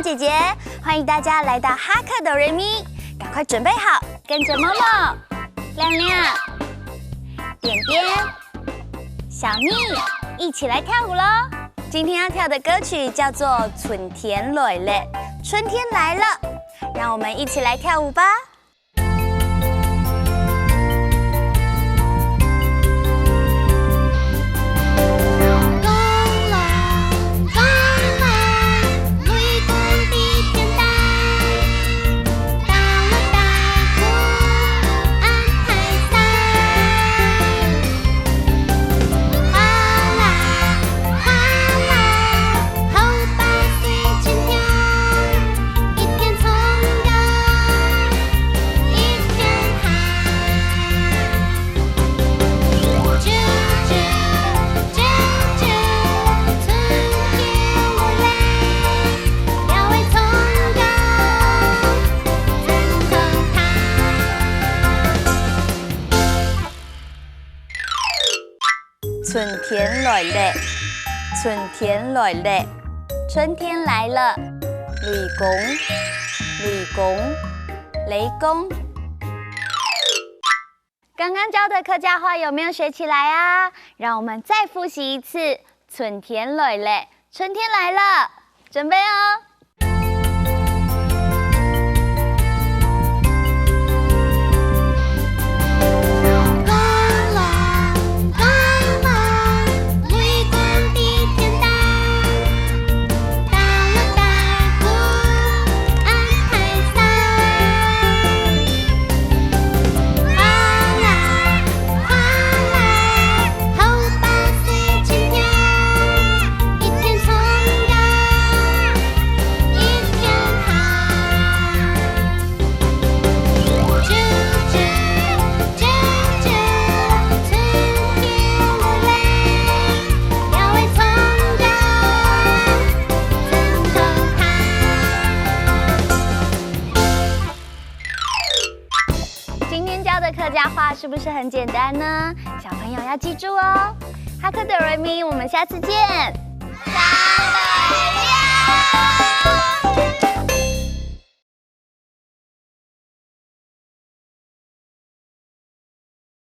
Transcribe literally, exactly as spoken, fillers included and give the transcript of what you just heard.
姐姐，欢迎大家来到哈克哆瑞咪，赶快准备好，跟着默默、亮亮、点点、小蜜一起来跳舞喽！今天要跳的歌曲叫做《春天来了》，春天来了，让我们一起来跳舞吧。 春天来了，春天来了，春天来了，雷公，雷公，雷公。刚刚教的客家话有没有学起来啊？让我们再复习一次。春天来了，春天来了，准备哦。 今天教的客家话是不是很简单呢？小朋友要记住哦。哈克哆瑞咪，我们下次见。